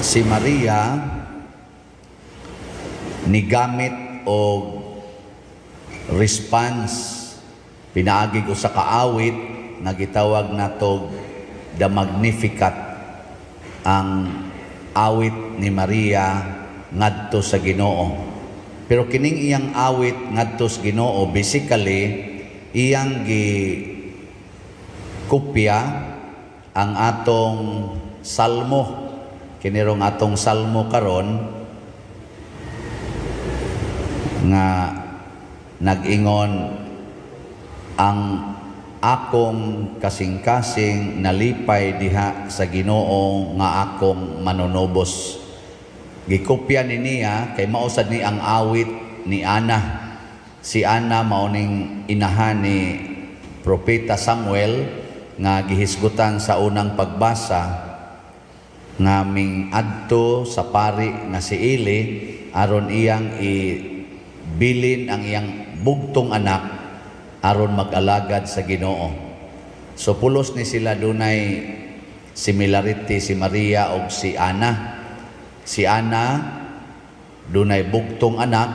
Si Maria nigamit og response pinaagi usa ka awit nga gitawag natog the Magnificat, ang awit ni Maria ngadto sa Ginoo. Pero kining iyang awit ngadto sa Ginoo, basically iyang gi kopya ang atong salmo. Kini rong atong salmo karon nga nag-ingon, "Ang akong kasing-kasing nalipay diha sa Ginoo nga akong manunubos." Gikopya ni niya kay mao sad ni ang awit ni Ana. Si Ana mao ning inahan ni Propeta Samuel nga gihisgutan sa unang pagbasa nga ming adto sa pari nga si Eli aron iyang ibilin ang iyang bugtong anak aron mag-alagad sa Ginoo. So pulos ni sila dunay similarity, si Maria og si Ana. Si Ana dunay bugtong anak,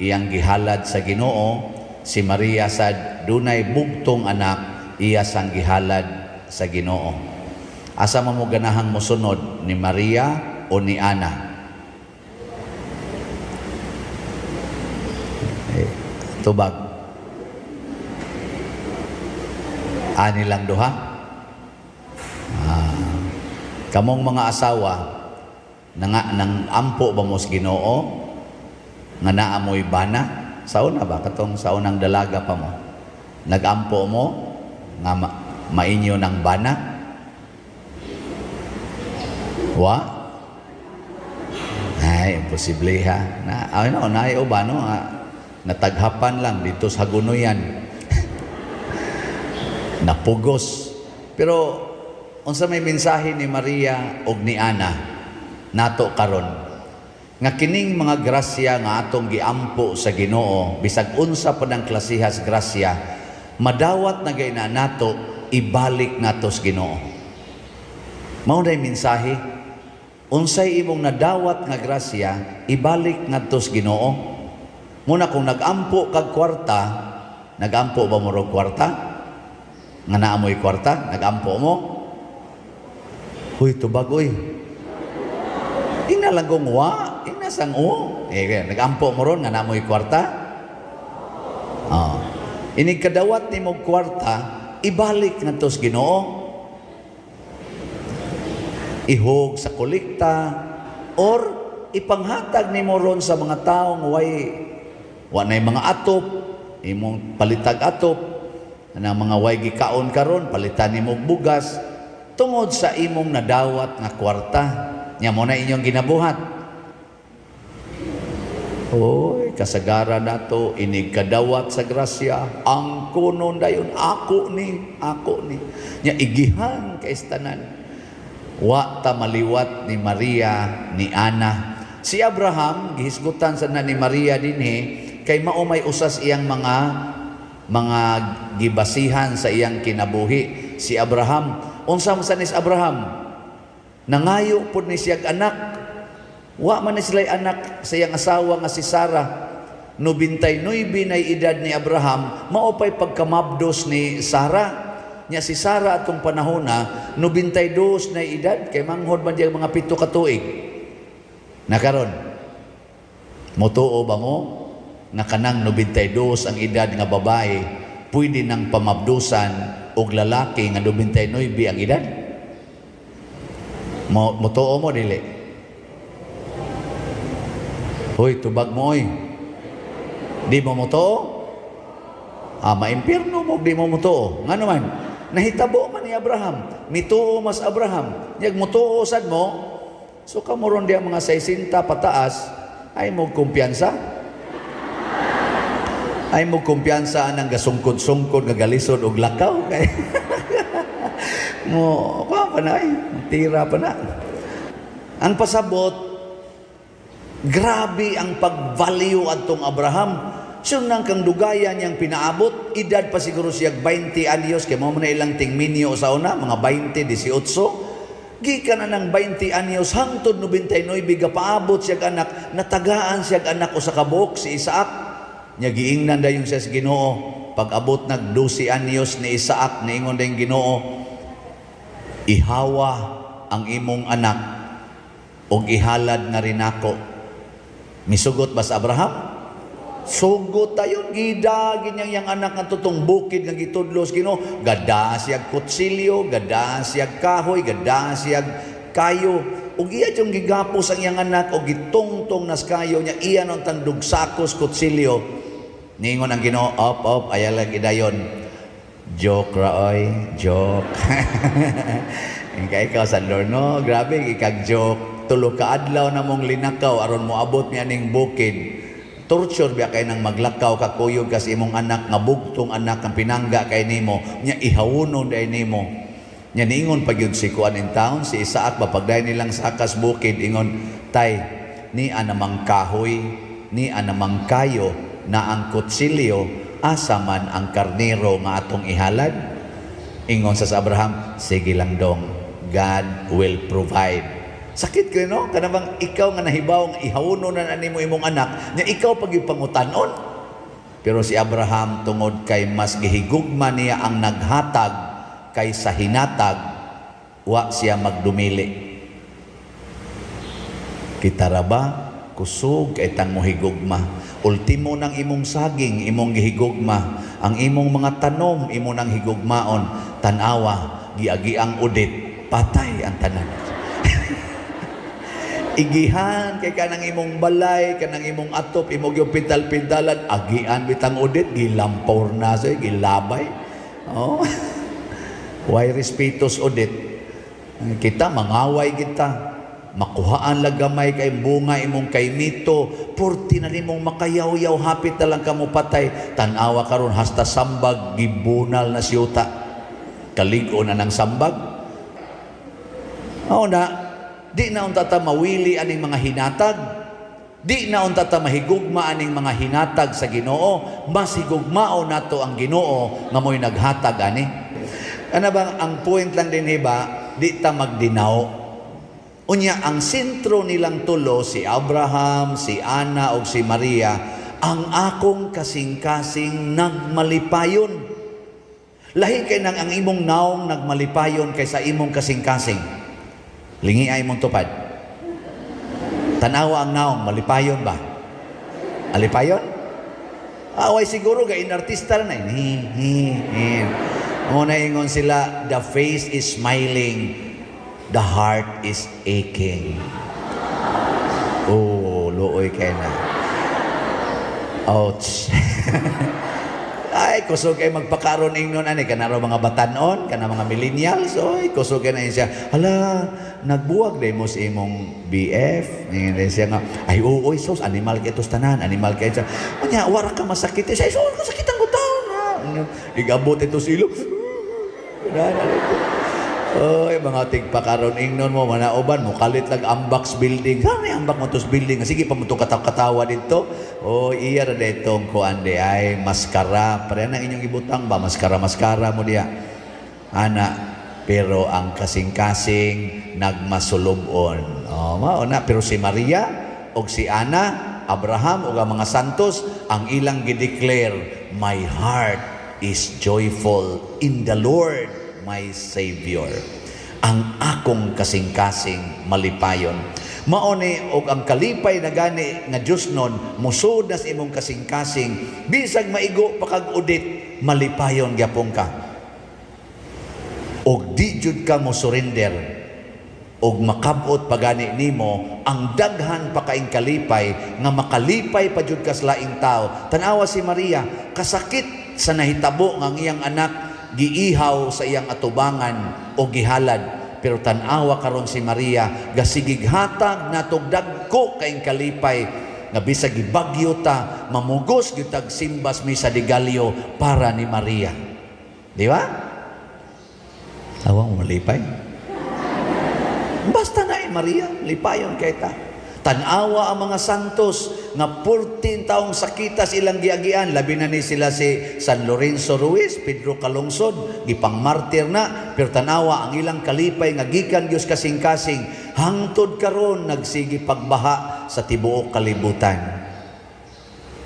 iyang gihalad sa Ginoo. Si Maria sad dunay bugtong anak, iya sang gihalad sa Ginoo. Asa man mo ganahang mosunod, ni Maria o ni Ana? Eh, tubag. Ani lang duha? Ah, kamong mga asawa, nang ampo ba mo sa Ginoo nga naa mo'y bana? Sa una ba katong sa unang dalaga pa mo? Nagampo mo nga mainyo ng bana? Wa? Ay, imposible ha. Na, ano, naay uban, no? Ah, nataghapan lang dito sa Hagunoyan. Napugos. Pero unsa may mensahe ni Maria og ni Ana nato karon? Nga kining mga grasya nga atong giampo sa Ginoo, bisag unsa pa ng klasihas grasya, madawat na gay na nato, ibalik nato sa Ginoo. Mao na mensahe. Unsay imong nadawat nga grasya, ibalik ngadto sa Ginoo. Muna kung nagampo kag kwarta, nagampo ba mo rog kwarta? Nga naa mo'y kwarta, nagampo mo? Huy, tubag oy. Ina lang kong wa, ina sang o. Eh, kaya, nagampo mo ron nga naa mo'y kwarta? Oh. Inig kadawat nimo kwarta, ibalik ngadto sa Ginoo. Ihog sa kolekta or ipanghatag nimo ron sa mga taong way wa nay mga atop, imong palitag atop, ana mga way gikaon karon, palitan nimo og bugas tungod sa imong nadawat nga kwarta. Nya mo na inyong ginabuhat. Oy, kasagara nato inig kadawat sa grasya, ang kunon dayon ako ni, ako ni. Nya igihan kay tanan. Wa ta maliwat ni Maria ni Ana. Si Abraham gihisgutan sa na ni Maria dinhi kay mao may usas iyang mga gibasihan sa iyang kinabuhi. Si Abraham, unsa man sa ni si Abraham? Nangayo pud ni siyag anak. Wa man ni sila'y anak sa iyang asawa nga si Sarah. 99 na edad ni Abraham, mao pa'y pagkamabdos ni Sarah. Nya si Sarah atong panahon na 92 na edad kay manghod man diya mga 7 ka tuig. Nakaron, motuo ba mo nga kanang 92 ang edad nga babae pwede nang pamabdusan og lalaki nga 99 ang edad? Mo motuo mo dili? Hoy, tubag mo oy. Di mo motuo? Ah, maimpirno mo di mo motuo. Ngano man? Nahitabo man ni Abraham. Mituo mas Abraham. Yag motuo sad mo. So kamo ron diya mga 60 pataas ay mo kumpiyansa. Ay mo kumpiyansa anang gasungkod-sungkod nga galisod og lakaw kay mo pa na ay tira pa na. Ang pasabot, grabe ang pag-value adtong Abraham. Siya nang kang dugayan niyang pinaabot, edad pa siguro siya 20 anyos, kay mao man na ilang tingminyo sa una, mga 20, 18. Gikan na ng 20 anyos hangtod 99 gapaabot siya anak, natagaan siya anak usa ka buok, si Isaac. Nya giingnan dayon siya sa Ginoo. Pag abot nag 12 anyos ni Isaac, niingon dayon Ginoo, "Ihawa ang imong anak og ihalad nga rinako." Misugot ba sa Abraham? Sugot tayo, gidagin niyang yang anak nga tutong bukid nga gitudlos Ginoo. Gada siyag kutsilyo, gada siyag kahoy, gada siyag kayo. Ug iya yung gigapos ang iyang anak og gitungtong nas kayo niya, iya nang tang dugsakos kutsilyo. Niingon ang Ginoo, "Op, op, ayaw lang idayon. Joke ra oy, joke." Ika ikaw sa Lord, no? Grabe, ikag joke. 3 ka adlaw na mong linakaw aron moabot mi aning bukid. Torture biya kay nang maglakaw ka kuyog kas imong anak nga bugtong anak ang pinangga kay nimo nya ihawunon day nimo. Nya niingon pa gyud si kuan in town, si Isaac ba, pagdayon nilang sakas bukid, ingon, "Tay, ni anamang kahoy, ni anamang kayo na ang kutsilyo, asa man ang karnero nga atong ihalad?" Ingon sa Abraham, "Sige lang dong, God will provide." Sakit kayo, no? Kana bang ikaw nga nahibaw nga ihawuno na nimo imong anak, nya ikaw pag pangutanon. Pero si Abraham, tungod kay mas gihigugma niya ang naghatag kaysa hinatag, wa siya magdumili. Kita ra ba? Kusog kay tang mohigugma. Ultimo ng imong saging, imong gihigugma. Ang imong mga tanom, imo nang higugmaon. Tanawa, giagi ang audit, patay ang tanan. Igihan kay kanang imong balay, kanang imong atop, imong yung pintal-pintalan, agian bitang audit, gilampor na sa gilabay. Oh. Way respeto sa audit? Kita mangaway kita. Makuhaan lang gamay kay bunga imong kay mito, purti na nimong makayaw-yaw, hapit na lang kamo patay. Tanawa karon, hasta sambag gibunal na siyuta. Kalig-o na ng sambag. Oo na, di na unta ta mawili aning mga hinatag. Di na unta ta mahigugma aning mga hinatag sa Ginoo, mas higugmao nato ang Ginoo nga mo'y naghatag ani. Ano bang ang point lang din ba, di ta magdinaw. Unya ang sentro nilang tulo, si Abraham, si Ana ug si Maria, "Ang akong kasing-kasing nagmalipayon." Lahi kay nang ang imong naong nagmalipayon kaysa imong kasing-kasing. Lingi ay imong tupad. Tanawa ang naong, malipayon ba? Alipayon? Away siguro ga inartista na hi hi hi. Mo na ingon sila, "The face is smiling, the heart is aching." Oh, luoy kay na. Ouch. Ay, kusog kay magpakaron ingnon ani kana raw mga batanon, kana mga millennials, oy, kusog kay na siya. "Hala, nagbuwag day mo sa imong BF." Ningon siya nga, "Ay, oo, oy, sos, animal kay tos tanan, animal kay siya. Unya, wara ka masakit." Siya, "Sos, kasakitan ko taon." Igabot ito silo. Na, na, oy, mga tigpakaron ingnon mo, manauban, mo kalit lang Ambax building. Saan may ambak mo tos building? Sige pa mo itong katawa dito. O, iya ra ditong kuan di ay maskara. Pareha na inyong ibutang ba? Maskara, maskara mo diya. Ana, pero ang kasing-kasing nagmasulubon. Oh, mao na. Pero si Maria og si Ana, Abraham ug ang mga santos, ang ilang gideclare, "My heart is joyful in the Lord, my Savior." Ang akong kasing-kasing malipayon. Mao ni og ang kalipay na gani nga Dios nun musud na sa imong kasing-kasing, bisag maigo pa kag audit, malipayon gyapon ka. Og di jud ka mo surrender og makabot pa gani nimo ang daghan pa kaing kalipay nga makalipay pa jud ka sa laing tao. Tan-awa si Maria, kasakit sa nahitabo nga ang iyang anak giihaw sa iyang atubangan o gihalad. Pero tan-awa karon si Maria, gasigig hatag natog dagko kaing kalipay nga bisag gibagyo ta, mamugos gyud tag simbas misa de Gallo para ni Maria. Di ba? Awa mo malipay. Basta na eh, Maria, lipayon kay ta. Tanawa ang mga santos nga 14 taong sakitas ilang giagian. Labi na ni sila si San Lorenzo Ruiz, Pedro Calungsod, gipang martir na, pero tanawa ang ilang kalipay nga gikan gyud kasing-kasing, hangtod karon nagsige pagbaha sa tibuok kalibutan.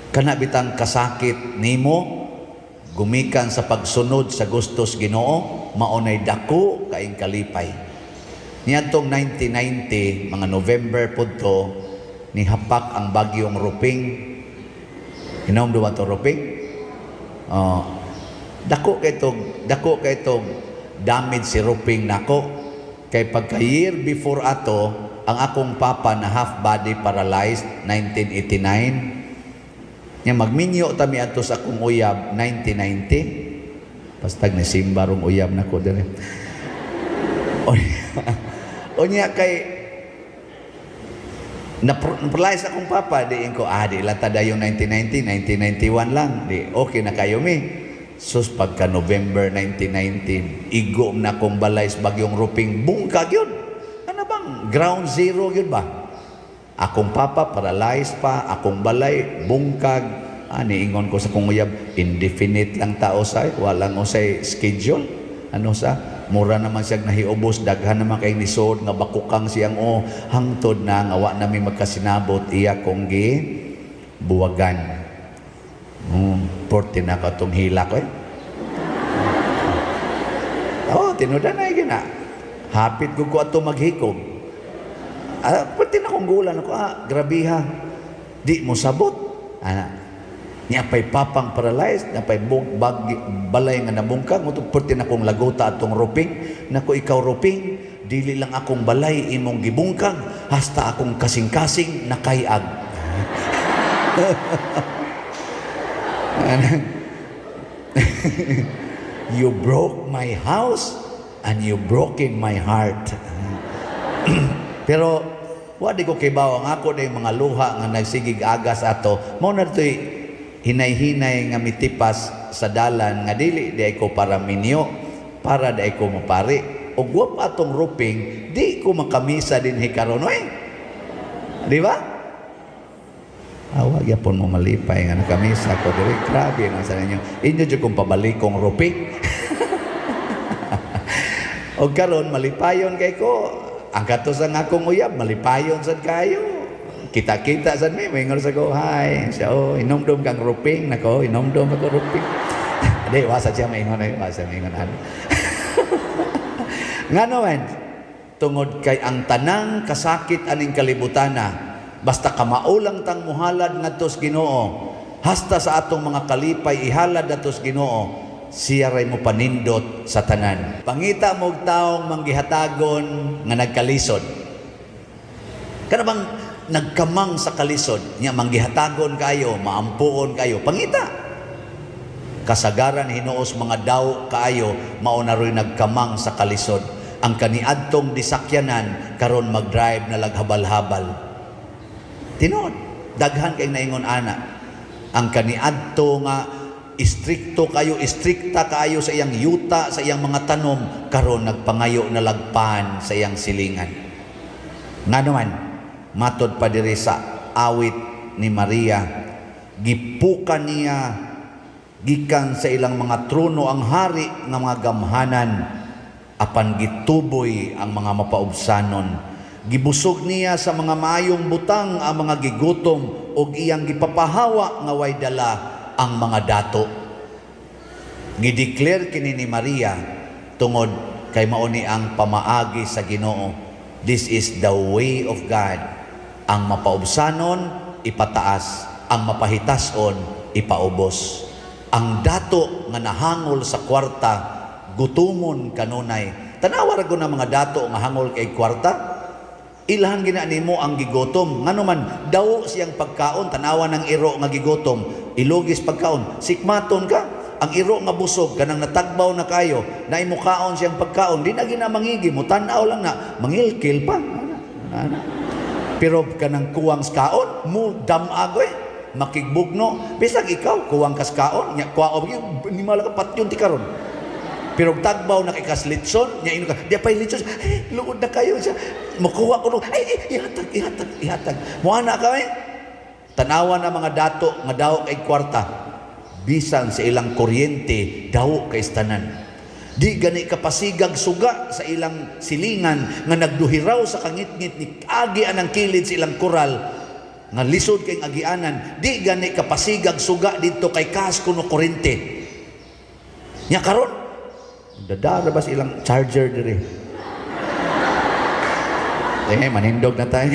Kana bitang kasakit nimo gumikan sa pagsunod sa gustos Ginoo, maunay dako kaing kalipay. Niadtong 1990, mga November pud to, nihapak ang bagyong Ruping. Hinumdum to Ruping? Oh, dako kay tog damage si Ruping nako. Kay pagka year before ato, ang akong papa na half body paralyzed 1989. Nya magminyo ta mi adto sa akong uyab 1990. Pastag ni simba rong uyab nako dire. Unya kay na-paralyze akong papa, di ko, di lang tada yung 1990, 1991 lang. Di, okay na kayo mi. Sus, pagka November 1990, igo na akong balay sa bagyong Ruping, bungkag yun. Ano bang, ground zero yun ba? Akong papa, paralyzed pa, akong balay, bungkag. Niingon ko sa kong uyab, indefinite lang tao sa, walang usay schedule. Ano sa, mura naman siya nahiubos, daghan naman kay nisod, nga bakukang siyang o, hangtod na, nga wa nami magkasinabot, iya kong gi, buwagan. Porte na ka tong hila ko eh. Oh, tinudan na gina. Hapit ko ko ato maghikog. Porte na kong gulan ako, grabiha. Di mo sabot. Ana. Niya pa'y papang paralyzed, niya pa'y bag, balay nga nabungkag, mo porte na kong lagota atong Ruping. Nako ikaw Ruping, dili lang akong balay imong gibungkag, hasta akong kasing-kasing nakayag. You broke my house and you broke in my heart. Pero wa di ko kibaw ang ako day mga luha nga nagsigig agas ato. Mao na to'y hinay-hinay nga mitipas sa dalan nga dili di ko para minyo, para di ko mapari. Og wa pa atong Ruping, di ko makamisa din hikaron oy. Di ba? Awa gyapon mo malipay nga nakamisa ko diri. Grabe na sa ninyo. Inyo jud kong pabalikong Ruping. Og karon malipayon kay ko. Ang kato sa akong uyab malipayon sad kayo. Kita-kita sad mi moingon sa ko, "Hi." Siya, "Oh, inomdom kang Ruping nako, inomdom ako Ruping." Di wasa siya maingon ay, wasa maingon ano. Ngano man, tungod kay ang tanang kasakit aning kalibutana, basta kamao lang tang muhalad ngadto sa Ginoo, hasta sa atong mga kalipay ihalad nato sa Ginoo, siya ray mo panindot sa tanan. Pangita mo og taong manggihatagon nga nagkalisod. Kana bang nagkamang sa kalisod, nya manggihatagon kayo, maampuon kayo, pangita. Kasagaran hinuos mga daw kaayo mao na ro'y nagkamang sa kalisod. Ang kaniadtong disakyanan karon mag-drive na laghabal-habal. Tinuod, daghan kay naingon ana. Ang kaniadto nga istrikto kayo, istrikta kayo sa iyang yuta, sa iyang mga tanom, karon nagpangayo na lagpan sa iyang silingan. Ngano man, matod pa diri sa awit ni Maria, gipuka niya gikan sa ilang mga trono ang hari nga mga gamhanan, apan gituboy ang mga mapaubsanon. Gibusog niya sa mga maayong butang ang mga gigutom ug iyang gipapahawa nga way dala ang mga dato. Gideclare kini ni Maria tungod kay mao ni ang pamaagi sa Ginoo. This is the way of God. Ang mapaubsanon ipataas, ang mapahitason ipaubos. Ang dato nga nahangol sa kwarta gutumon kanunay. Tanawa ra na mga dato nga hangol kay kwarta. Ilhan gina nimo ang gigutom. Ngano man daw siyang pagkaon, tanawa ng iro nga gigutom, ilugis pagkaon, sikmaton ka. Ang iro nga busog kanang natagbaw na kayo, na imukaon siyang pagkaon, di na gina mangigi, mutan-aw lang na, mangilkil pa. Ana, ana. Pero kanang kuwang kaon, mo damagoy, makigbugno. Bisag ikaw kuwang kas kaon, nya kuwa ni mala ka patyon ti karon. Pero tagbaw na kay kas litson, nya ino ka, di pa litson, eh, luod na kayo siya. Mukuha ko no, ay, ay, ihatag, ihatag, ihatag. Muana kami. Tanawa na mga dato nga daw kay kwarta. Bisan sa ilang kuryente, daw kay tanan. Di gani kapasigag suga sa ilang silingan nga nagduhiraw sa kangitngit ni agi anang kilid sa ilang koral nga lisod kay agianan, di gani kapasigag suga didto kay kas kuno kuryente. Nya karon dadara ba sa ilang charger dire? Eh, manindog na tayo.